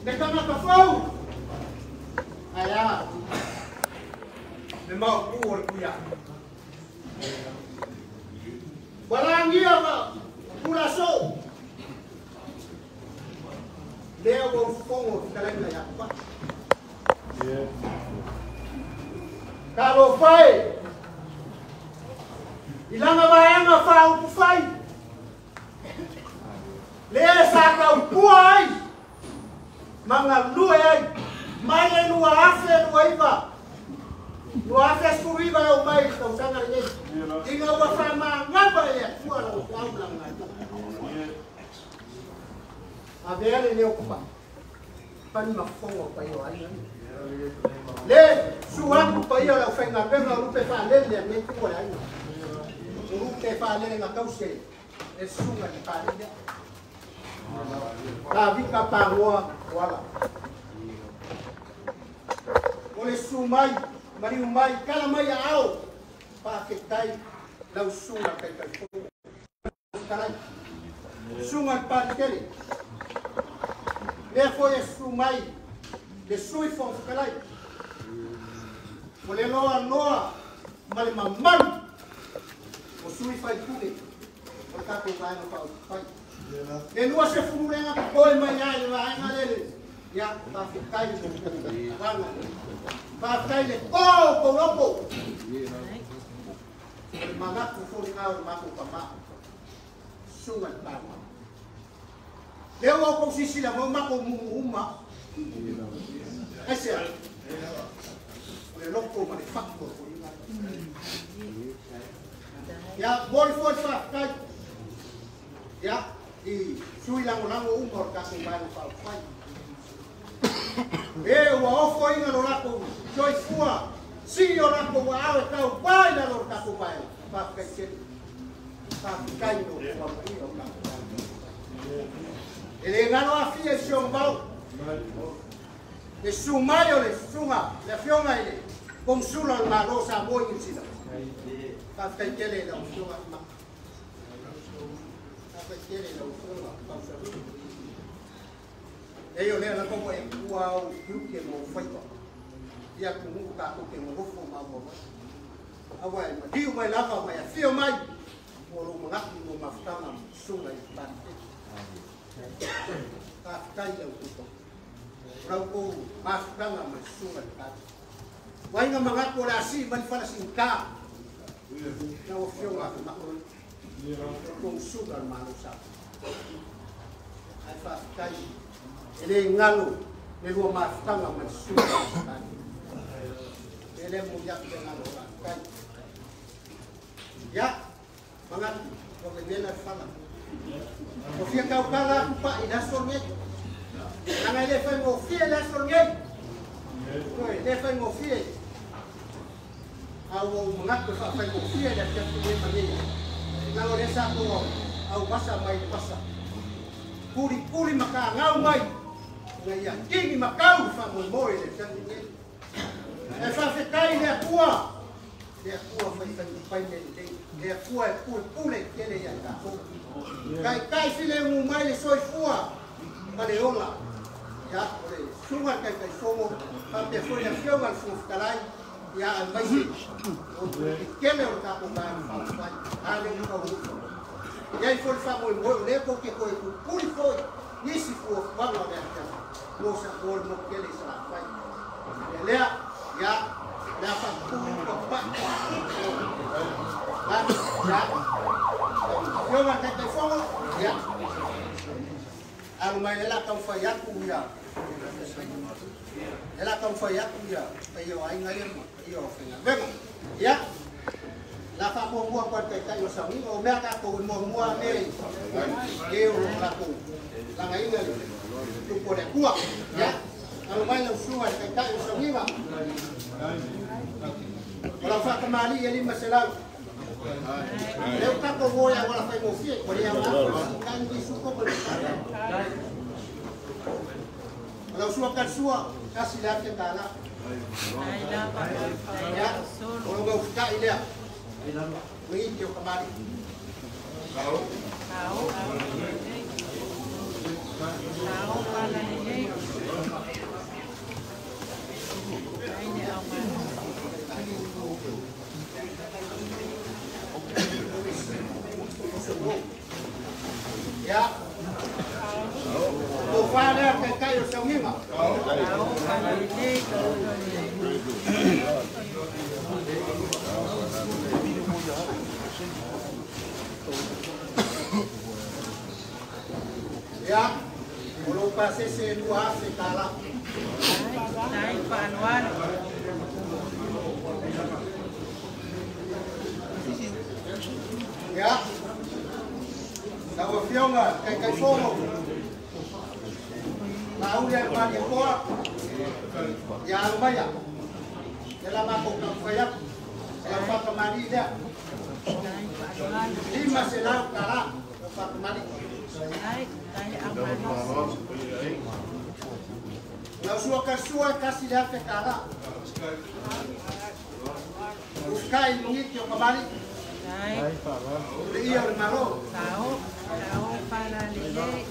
Le tagata fou. Ae a le maopu o le kuiaʻa. Ua lagia ma tulasoo. Lea ua usufogo fetalaiga iā Paʻi. Talofa e i lana vaega faaupufai lea sa taupua ai ma galue ai mai le 2029 2019 e oo mai i le tausaga lenei ina ua faamagava e le Atua lau feau ma lana galuega. Avea lenei o Papaʻi pani ma fofoga o paia o aiga le su atu paia o le aufaigaluega o lupe faalele a lenei itu o le aiga. O lupe faalele na tausi e susuga i le palele. Tavita pagoa o ala. O le susu mai, maliu mai, tala mai aao, faafetai lau susuga Taitaifono. Fetalai, susuga i le Palikele. Lea foi e susu mai le Sui Fofoga Fetalai. O le loaloa ma le mamalu o sui faipule o le tatou vaega faaupufai. Le 20 lega totoe mai ai le vaega lele. Ia, faafetai le tulaga. Faafetai le to o tou loto. O le manatu foi lena o le matou tama. Susuga i le Palemia. Lea ua outou silasila mai o matou mumu uma. Aisea? O le loto ma le fatu o le foliga. Ia, momoli foi le faafetai. Ia, i sui lagolago uma o le tatou Vaega Faaupufai. E ua ofoina lo latou soifua sii o latou aao e tauva i lalo o le tatou vaega. Faafetai tele. Faafetai i lo outou amanaia o le tatou vaega. E le galo afia i si ona vao. Le susu mai o le susuga, le afioga i le Komusula o le Malo o Samoa i Niu Sila. Faafetai tele i lau afioga Afimaka. Faafetai tele i lau afioga Pausalu. Leai o lea lava ua e tuua au tiute ma ou faiva i atunuu tatou te nonofo ma auau ai. Aua e maliu mai lava ma e afio mai mo lou manatu i lou mafutaga ma susuga i le Palemene. Faafetai i lau outou o lau outou mafutaga ma le susuga i le Palemene. Uaiga manatu o le a sii mai le fala sigita lau afioga Afimaka Komusula o le Malo o Samoa. Ae faafetai e le galo le lua mafutaga ma le susuga i le Palemene. E le momoli atu le agaga o faafetai. Ia, manatu ua vevela le fala. Ua fia tautala atu paʻi i le aso lenei. Leaga e le faigofie le aso lenei. E le faigofie. A ua ou manatu e faafaigofie le afiafi lenei ma nei. Leaga o lea sa tou auvasa mai le vasa. Kulikuli ma kagau mai ina ia kini ma kau le faamoemoe i le afiafi lenei. E faafetai i le Atua, le Atua faifaimapai mea lelei, le Atua e pulepule tele ia i tatou. Taitai filemu mai le soifua ma le ola. Ia, o le susuga i le Taitaifono, faapea foi le afioga i le Fofoga Fetalai, ia aemaise o le tele o le tatou Vaega Faaupufai. A lea ua taunuu. E i ai foi le faamoemoe o lea tou te toe tutuli foi nisi fuafuaga o le afiafi mo sa mo le motu tele i Salafai. Ia lea, ia, o le a faatutu papaʻi. Ia, afioga i le Taitaifono, ia, alu mai lea la taumafai atu ia lea la taumafai atu ia paia o aiga ia ma paia o faigaluega. Ia, la faamuamua atu a le Taitai o Sauniga, o mea tatou e muamua mea i e o lo o latou lagaina le tupu o le Atua. Ia, alo mai lau susuga i le Taitai o Sauniga. O lau faatamalii e 500. Lea ua tatou o i auala faigofie, ua le aoga atu ni suko ma le O lau sua talisua, $1,000. Ia, o lou gaufitai lea. Uigi o kamali'i. Afioga taitai o saugiga. Ia, o lou pasese e 2,000 tala. Tai faaloalo. Ia, lau Afioga Taitaifono, Laauli a le Malietoa, ia alo maia, ia la matou taumafai atu, lau faakamali'i lea. 500 tala lau faakamali'i. Tai, tai aumalosi. Lau sua kasua 1,000 tala. Ufikai lugiti o kamali'i. Tai. Le ia o le Malo. Sao, sao faalalelei.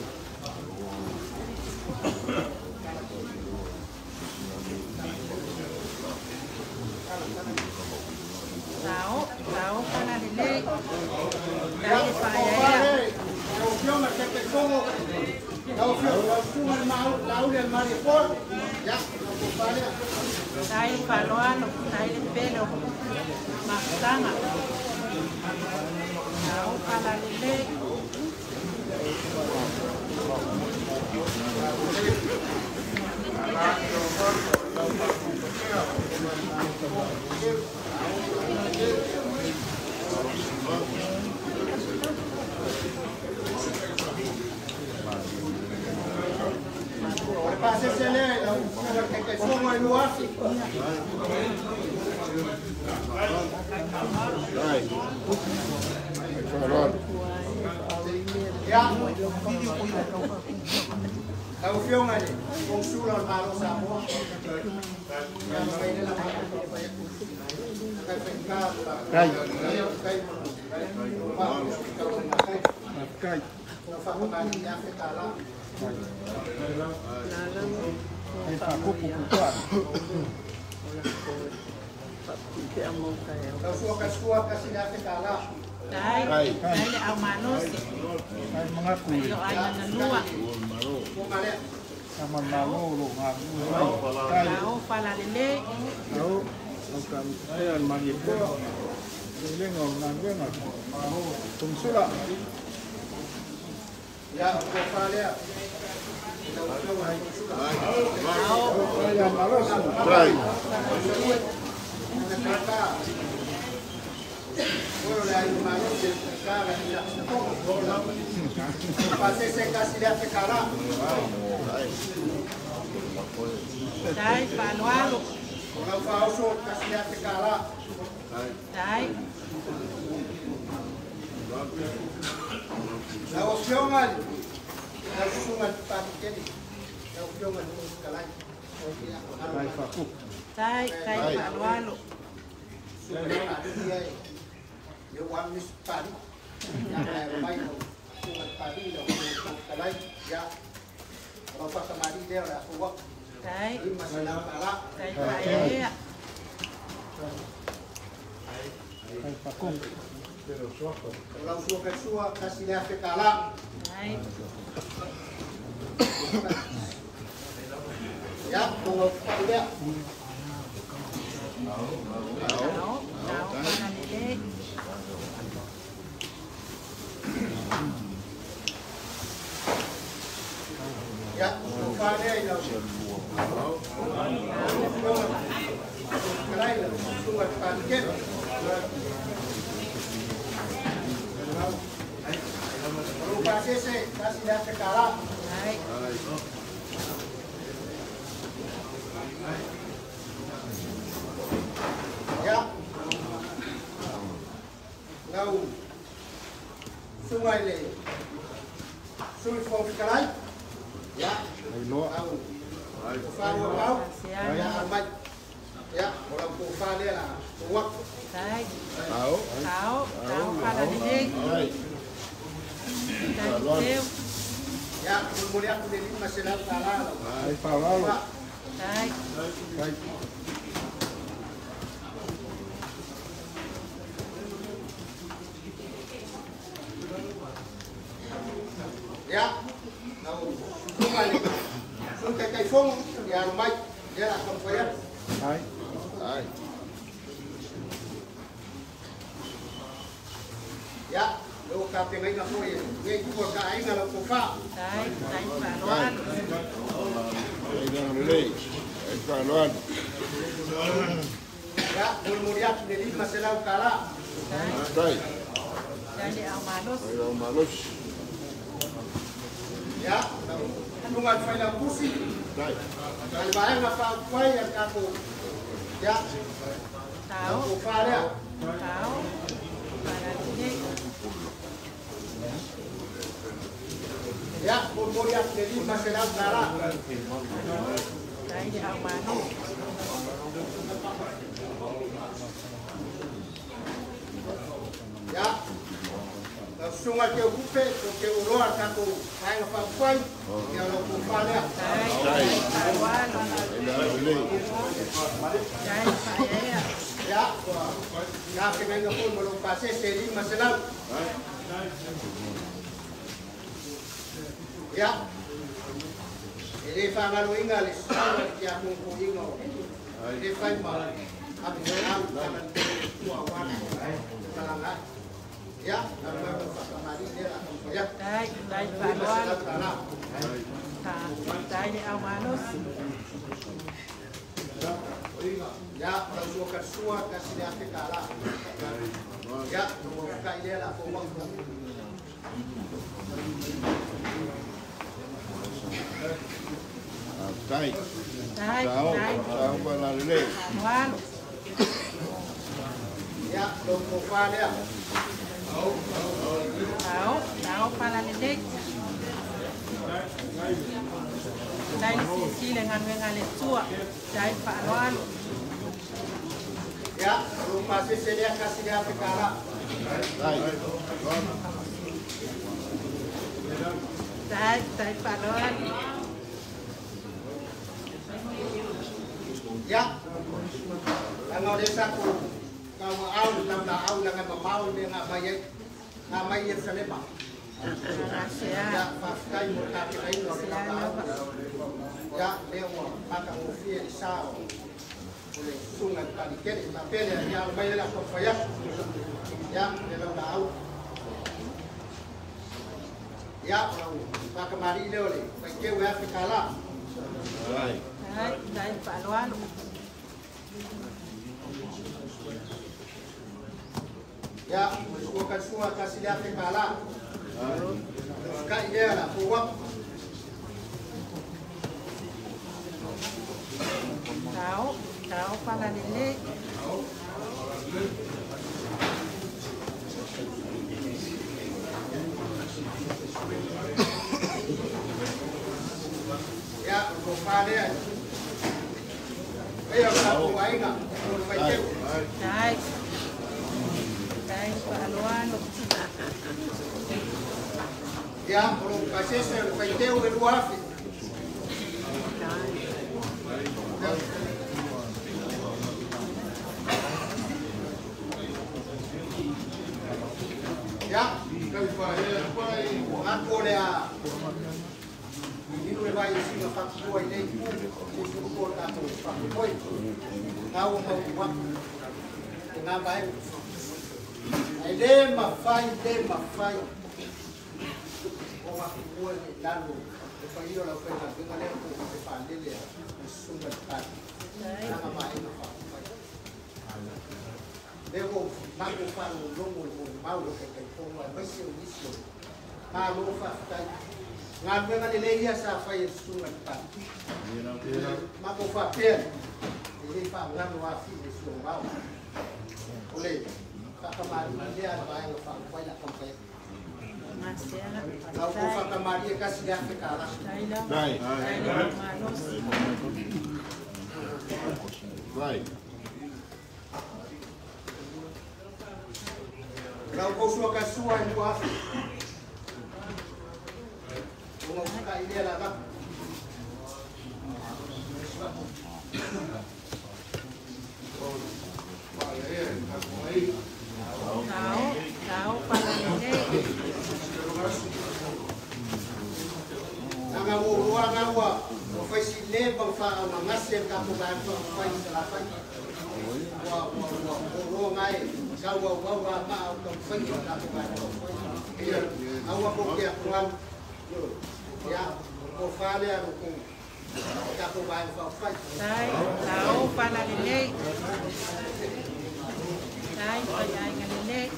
Sao, sao faalalelei. Ia, Tai o faaeaea. fale, lau Afioga Taitaifono, lau Afioga, lau susuga le Laauli a le Malietoa, ia, lau tofa lea. Tai faaloalo, tai le pele o mafutaga. Sao faalalelei. O le pasese lea i lau Afioga le Taitaifono e 2,000. Ia, lau Afioga i le Konesula o le Malo o Samoa, ia alo mai le la matou taumafai atu. Kai faigata Kai. Kai Kai. lau faakamali'i 1,000 tala. Ai whakupu kutoa. Lau sua kasua 1,000 tala. Tai, tai le aumalosi. Ai mangaku O aiga na lua. Ua lea. Ama malo lo ngā mua ai. Kai. Sao faalalelei. Au. Au ka ai al Malietoa. Le lenga o ngā lenga. Konesula. Ia, o tofa lea. Lau Afioga i le Konesula. Sao, Ai a malosi. Pasese 1,000 tala. Tai faaloalo. O lau faaoso 1,000 tala. Tai, Lau Afioga i lau susuga i le Patikele, lau Afioga i le Fofoga Fetalai. Ia, alo Ai mai. whakupu. tai, tai faaloalo. Susuga i le Pali ia e, ia ua alu nisi Pali. Ia, ae alo mai lau susuga i le Pali, lau Afioga i le Fofoga Fetalai. Ia, o lau faakamali'i lea o le a fou atu. Tai, 500 tala. Tai faaeaea. Ai whakupu. O lau sua kasua 1,000 tala. Tai, Ia, o lau fa'i lea. Sao, sao faalalelei. Ia, o tofa lea i lau Afioga i le Fofoga Fetalai, lau susuga i le Patikele. O lou pasese 1,000 tala. Tai, Ia, lau susuga i le Sui Fofoga Fetalai. Ia, Ai loa. lau tofa lua pau. Seana. Ia, alo mai. Ia, o lau tofa lea la fou atu. Tai, sao, sao faalalelei. Tai teu, Ia, molimoli atu le 500 tala lau. Ai whaalalo. Tai, Kai. Ia, lau susuga i le taitaifono ia alo mai lea la taumafai atu. Ia lea ua tapenaina foi e lenei itu o le taaiga lau tofa. Ia molimoli atu le $500 tala. Ia luga le failautusi ma le vaega faaupufai a le tatou ia lau tofa lea. Ia molimoli atu le $500 tala. Ia lau susuga i le teutupe o teuloa le tatou vaega faaupufai ia lau tofa lea. Ia tapenaina foi ma lou pasese e $500. Ia e le faagaloina le susuga i le tiakonotoina o le fai ma apiau talalelei aua le malaga ai. Ia lau mai lau faakamali'i lea la taumafai atu $500 tala. Ia lau sua kalasua $1,000 tala. Ia ua fuka'i lea la fouau. Ia lau tofa lea. Ia lou pasese lea $1,000 tala. Ia laga o lea sa tou tauaau le taulaau laga e mamao le mea na aumai ai na aumai i Ierusalema. Ia faafetai mo le tapenaina o le taulaau. Ia lea ua matagofie le sa o le susuga i le Palikele faapea lea ia alo mai le a taumafai atu. Ia le laulaau. Ia lau faakamalii lea o le faiteu e $1,000 tala. Ia ua kalasua $1,000 tala. Fuka'i lea la fou atu. Ia o le tofa lea paia o le tatou aiga o le faiteu. Ia o lou pasese o le faiteu e $2,000. Ia atu o le a inu le vai sina faapitoa i nei itu se suluku o le tatou faamoemoe na ua mautu atu lena vaega. Ae lē mafai o mafua i lalo le paia o lau faigaluega lea po o le faalele a le susuga i le Pali laga vaega faaupufai lea ua matou faalogologo i le molimau o taitaifono aemaise o nisi o malo faafetai. Galuega lelei ia sa fai e le susuga i le Pali. Matou faapea e le faagalo afi i le suomao o le faakamalii lea a le vaega faaupufai la taumafai atu. Lau kou faakamalii e $1,000 tala. Lau kou sua kasua e $2,000. Ona fuka'i lea la avatu. Laga ua ua Ua faisi le pa fa au ngase ka ko ba fa fai sa la fai. Ua ua ua o ngai sa ua ua ua ma au ka fai ka ko ba fa fai. Ia au ko ke ku au. Ia ko fa le au ko ka ko ba fa fai. Tai lau pala lelei. Tai pai ai ngalelei.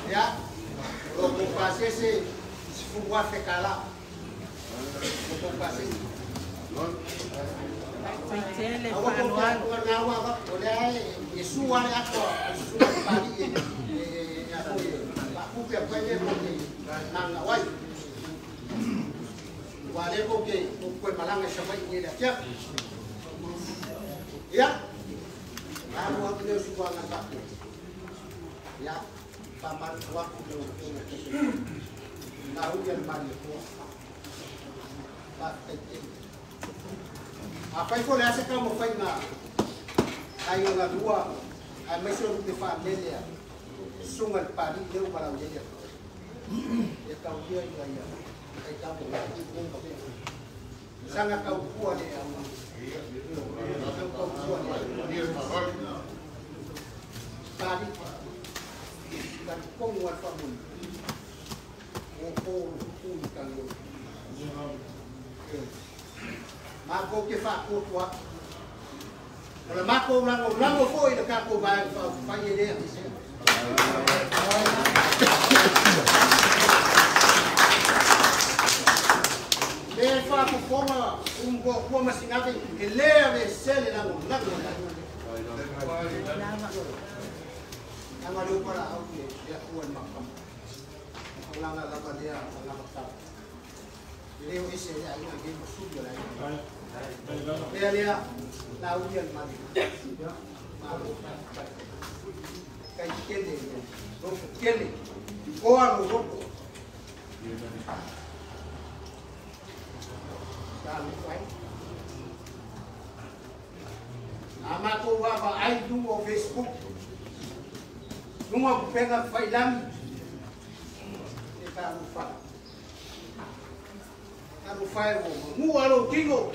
Ia o ko pa se se fu wa fe kala. Ko pa se. Fai tele faaloalo. O lea e sua le ato sua pali e e a foi pa ku pe pe le ko ke nanga wai. Wa le ko ke ko ko malanga sa mai ni le kia. Ya. A mo le su wa nga ta. Ya. Pa mal wa ku le ko ke. Na u ya mal ko. Pa te. A fai ko le ase ka mo fai na ai nga lua ai mai so te fa lele ya sunga pali le u para ye ya ka u ya ya ya ai ka mo ku ka pe sanga ka u ku ale ya ka u ku ale pali ka ko wa fa mo o ko ku ka lo ma ko ke fa ko tua o le mako lango lango foi le ka ko ba fa fa ye le se le fa ko foma un ko ko ma singavi e le ave se le lango lango anga le para au ke ya ku al makam langa la ba dia la ba le o ese ya ina ke mo su la lea lea la u ya ma ma kai kele ro kele o a ro ro ta lu fai ama ko wa ba ai du o Facebook nunga ku penga fai lam e ta lu fai alu fai o mu alo kingo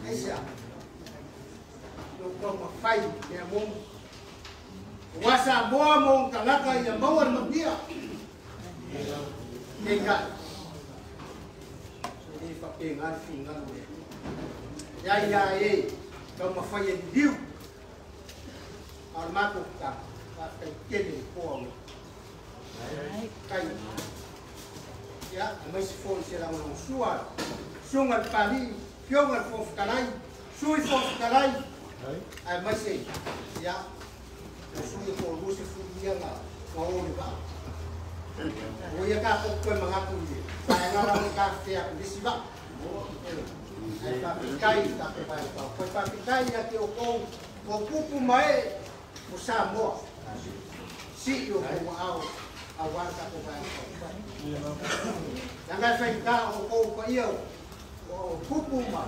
aisa no ko fai ya mo wasa moa mo kalaka ya mawar mabia kenga ni fa penga finga ya ya e ka ma fai e diu al mako ka ka kele ko kai ya mai se fo se la mo sua sunga pali fionga fo kalai sui fo kalai ai mai se ya o sui ko lu se fu ia na o le ba o ia ka ko ko manga ku ni ai nga ra ka te a ni si ba ai pa kai ta pe pa ko pa kai ya te o ko o kupu mai o sa mo si o ko au awan ka ko ba Nanga fai ka o ko ko ia o kupu ma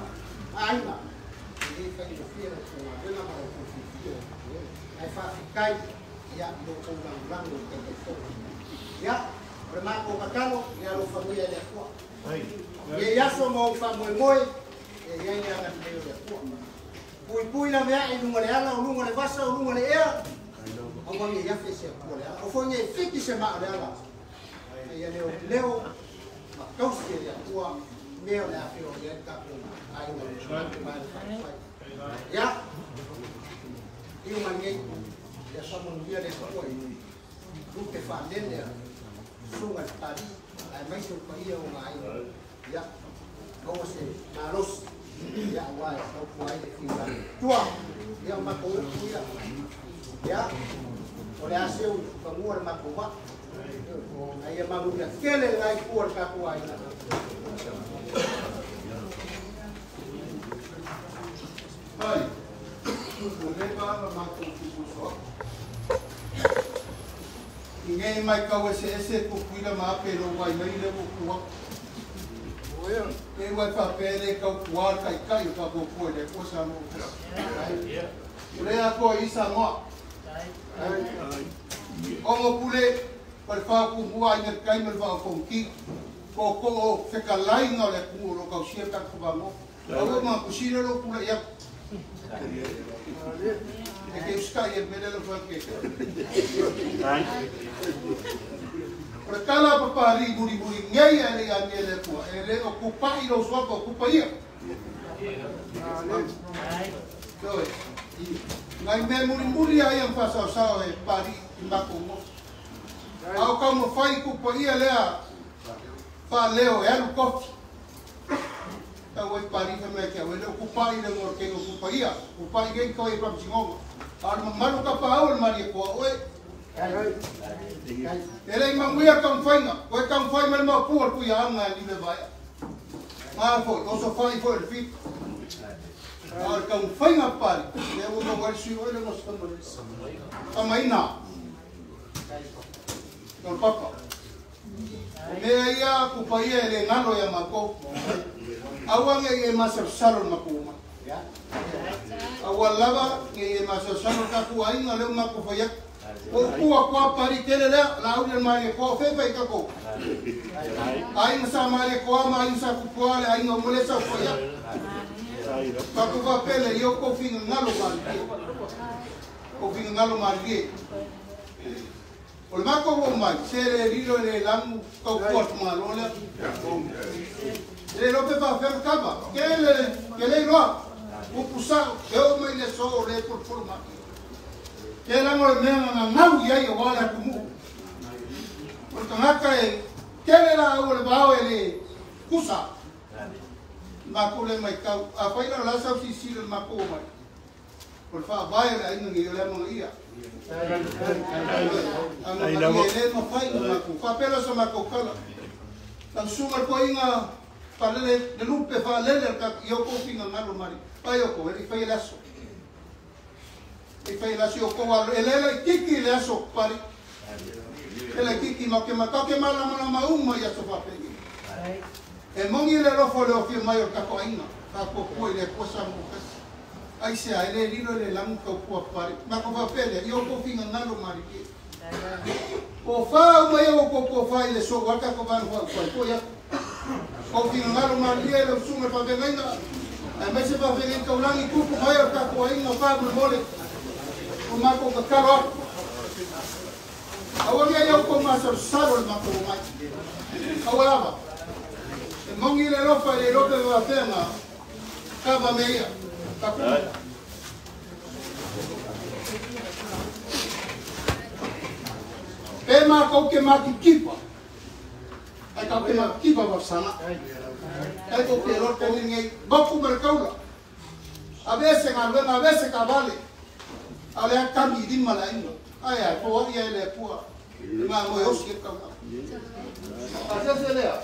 ai ma ni fai no fia ko ma ma ko fia ai fa kai ya no ko lang lang no ke ko ya o ma ko ka ya lo familia le ko ai ya so mo fa moi moi e ya ya na le ko pui pui la vea e lunga le ala o lunga le vasa o lunga le ea o wangi ya fe se ko le o fo nge fiki se ma le ala ia leo leo ma kausi ia tua mea le afi o ia ka ko ai no ya iu mangi ya sa mo dia le ko i ku te fa le sunga pari ai mai se pa ia o mai ya ko se malos ya wa ko ko ai le finga tua ya ma ko ya ya o le ase u pa mo ma ko ba ai ma mo ya kele ngai ku ka ku ai na ai o le ba ma ko ku so ngai mai ka o se ese ku kuila ma pe lo wai mai le ku ku e wai fa pele ka ku kai kai ka ko ko le ko sa mo o le a ko isa mo o mo pule par fa ku hua ina kai mal fa ko ki Ko fekalai nga le ku lo kau sia ka ku ba mo. Au ma ku sile lo pula ia. E ke uska ia mele lo fa ke. O kala papa ri muri muri ngai ale ia le ku. E le o ku pa i lo so ko ku pa ia. Toi. Ngai me muri muri ai am fa sa sa e pari i mako mo. Au ka mo fai ku pa ia lea. Fa leo e alu kofi. Tau e pari fa me kia wele ku pa i le ngor ke ku pa ia. Ku pa i ke ko e pa singonga. Al malu ka pa au mari ko oe. Ele manguia ka mfainga. Ko ka mfai mal ma pu ku ia anga ni le vai. Ma fo o so fai fo el fit. Al ka mfainga pari. Le o no wal si o le no sta mo. Amaina. Don papa. Me ia ku pa ia le ngalo ia mako. Awa nge e masa salo mako ma. Awa lava nge e masa salo ka ku ai ngale mako fa ia. O ku a pari tele le la au le mari ko fe fa ka ko. Ai masa mari ko ma ai sa ku ko le ai ngo mole sa fa ia. Ka ku va pele yo ko fi ngalo mari. Ko fi ngalo mari. O le mako o mai, se le rilo le lamu kau kuat malo le. Le lope pa fer kaba, ke le roa. O pusa, ke o mai le so le por por ma. Ke la mo me nga ngau ia i wala kumu. O tangaka e ke le la o le bao e le kusa. Mako le mai kau, a fai la sa si si le mako mai. Por fa vai le ai ngi le mo ia. Ai la mo le mo fai mo fa pelo sa mako kala. Tan sunga ko inga pa le le lupe fa le le ka yo ko finga ngalo mari. Pa yo ko e fai laso. E fai laso ko wa ele le kiki le aso pari. Ele kiki no ke maka ke mala mala mauma ya so fa pe. E mongi le lo fo le o fi mai o ka ko inga. Ka ko ko ile ko sa mo ka. Ai se ai le lilo le lamu ka ku pari. Ma ko fa pele yo ko finga ngalo mari. O fa mai o ko ko fa ile so wa ka ko van ko ko ya. O finga ngalo mari le sunga fa venga. Ai mai se fa venga ka ulangi ku ku mai o ka ko inga fa mo mole. O ma ko ka karo. Awa ia yo ko ma so salo ma ko mai. Awa lava. E mongi le lo fa le lo pe va fenga. Ka va meia. Pe ma kau ke ma ki kipa. Ai kau ke ma kipa wa sana. Ai kau ke lo ko ngi boku mer kaula. A veces nga a veces ka vale. Ale a kami di mala ingo. Ai ai po ia le pua. Nga mo yo si ka. Pasese lea.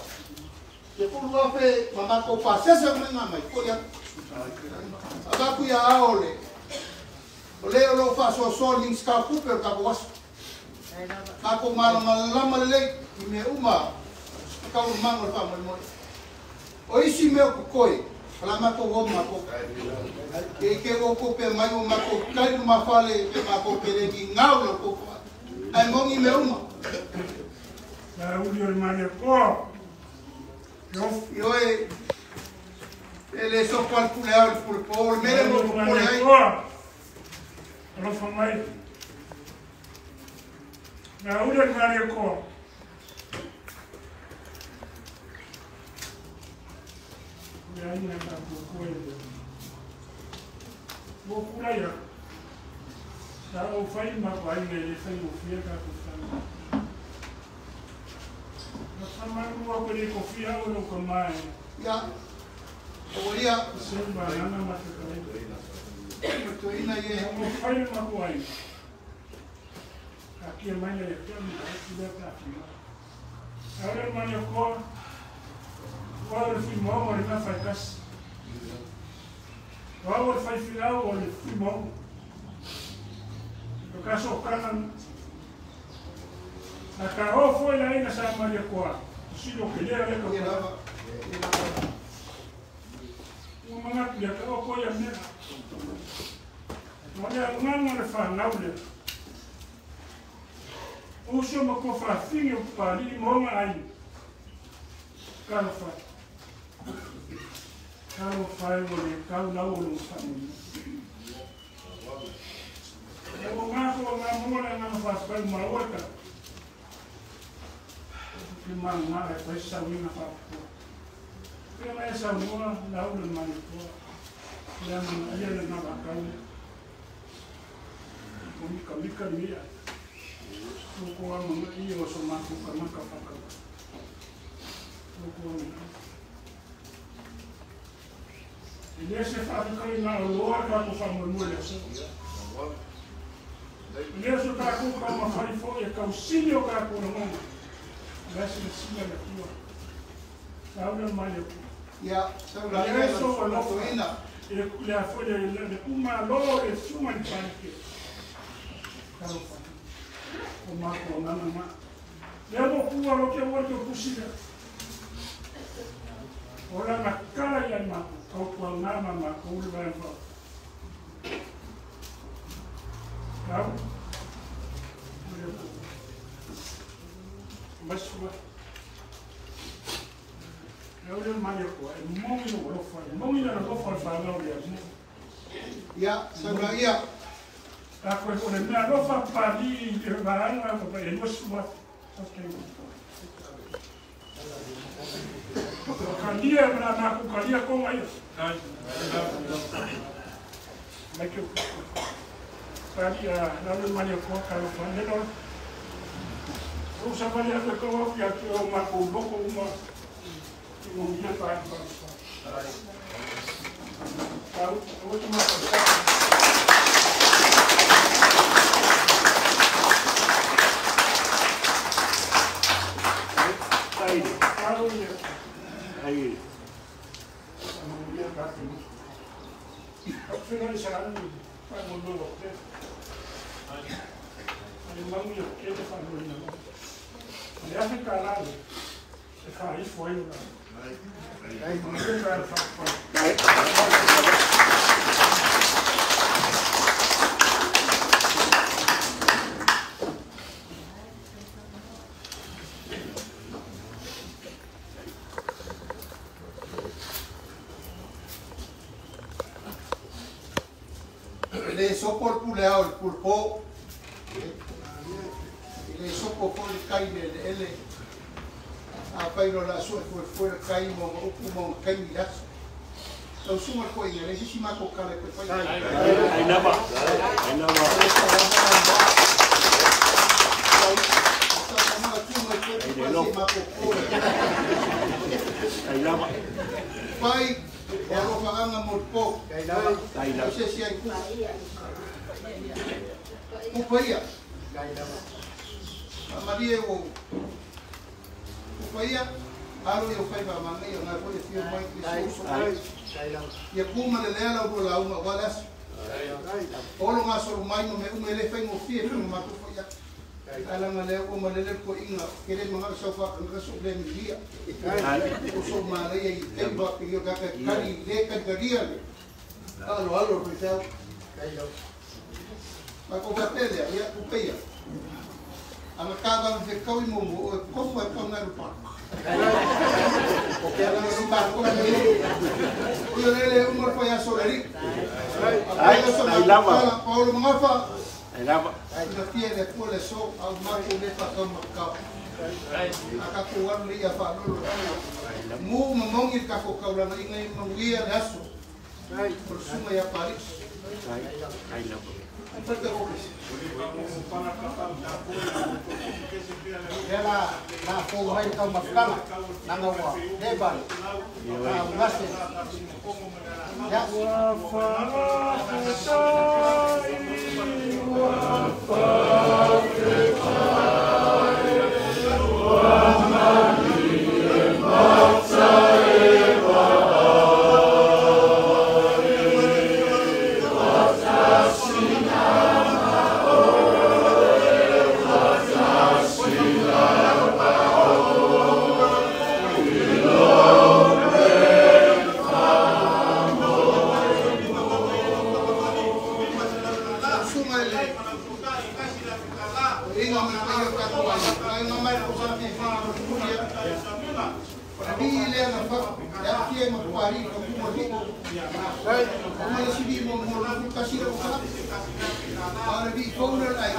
Ke ku lua fe mama ko pasese mo nga mai ko ya. Abaku ia aole. O le o fa so so ning ska kuper ka was. Ka ko mala mala le i me uma ka o mango fa mo mo. O isi me ko koi. Ala ma ko o ma ko. Ke ke o ko pe mai o ma ko kai ma fale pe ma ko pe le ni ngau lo ko. Ai mongi me uma. La ulio il mare ko. Yo e ele so qual pulea il pulpo, mele mo pulea. Lo fa mai. La ulio il mare ko. Ya ina ka ko ko. Bo pulea. La o fai ma ko ai le fai o fia ka ko sa. Sama ko le ko fia o lo ko mai. Ya. Oria semba nana ma te ka. To ina ye o fai ma ko ai. Aqui é mais le tem le ka fi. Ara ma ne ko o le fi mo o le na fai kas. O le fai fi o le fi mo. O caso kanan a ka o foi la ina sa Maria ko. Si lo que le era ko. O mana pia ka o ko ya me. Mo ya ngana le fa naule. O so mo ko fa finge pa li mo nga ai. Talofa. Talofa e o le tau lau o lo whanui. E o ngā ko ngā mua le ngā whawhai mauata. Ki mā ngā e whai sauina whakua. Pea mai e saunua lau le manipua. Lea mana ia le ngā wakau. O mika mika mia. Toko a mana ia o so māku kanaka whakau. Toko a mana. E le se whakakai ngā oloa ka ko whamonua le aso. E le so tākou ka mawhai fo e kausini o kā kōna ngona. Le se sina le tua. Saula mai le kua. Ia, saula ia le so ina. E le afo le le kuma lo le suma ni panike. Talofa. O mako nana ma. Le mo kua lo ke o ke pusila. Ora na kala ia ma kau kua ngā ma kau le vai fa. Kau. Masua. Leo le mai ko e mongi no lo fa. Mongi na lo fa fa lo le mo. Ia, saula ia. Ta ko o le mea lo fa pa li e va ko e masua. Okay. Kalia na na ku kalia ko mai. Mai ke kalia na le mai ko ka lo fa ne lo. O sa valia ko ko ya ki o ma ko boko uma. Mo ia pa pa. Tau, o te ma ko. Ai. Tau ia. Ai. Le sopo le pule ao le pulpo, le sopo fo le kai le ele, a pai no la sua foi foi le kai mo upu mo kai mi las. Tau sunga ko ia le sisi mako kale ko fai. Ai nava. Ai nava. Ai nava. Pai o lo whaanga mo po. Ai nava. Ai nava. Se si ai ku. Upaia. Maria o Upaia, alo ia whai wha manga ia ngā koe whio mai ki so so. Ia kuma le lea lau rola unga wale aso. Olo ngā soro mai mo me ume le whai ngō whie whio matu whai ia. Alanga lea o malele ko inga kere manga so fa ka so le mi ia. O so mala ia i te ba ki yo ka kari le ka karia le. Alo alo ko tau. Ma ko vatele ia upeia. Anga ka va fe kau i momo o kofu e kau ngaru pa. O ke ala ngaru pa ko le. O yo lele umor fa ya solari. Ai ai lava. Paulo mangafa. Ai lava. Ai na fie le ko le so au ma ko le fa ka ma ka. Aka ko waru le ia fa lolo. Mu mamongi ka ko kau lana inga i manguia le aso. Ai. Por suma ia Paris. Ai ai lava. Ela na fo hai kau mafkala nanga wa deba na ngase ya wa fa wa Sunga le E afia ma pari ka mo ni. O ma le sivi mo mo la ku kasi le ka. A le vi fo le ai.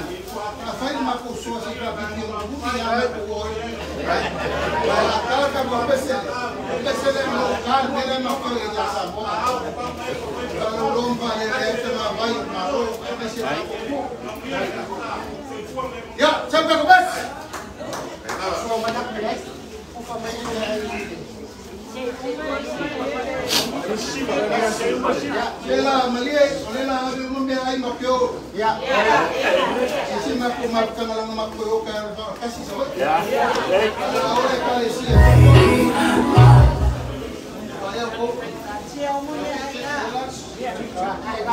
A fai ma ko so si ka vi mo ku ni a ko o. La ka ka mo pese. Pese le mo ka le le ma ko le ya sa mo. Ka lo lomba le le te ma vai ma lo pese. Ya, sampai ko bes. So manak mele. O fa mai le ai. Lela malie, olela ave uma mea ai ma pio. Ya. Sisi ma ko ma ka ngala ma ko yo ka kasi sa wa. Ya. La ore ka le si. Ai ko. Sia o mo mea ai la. Ai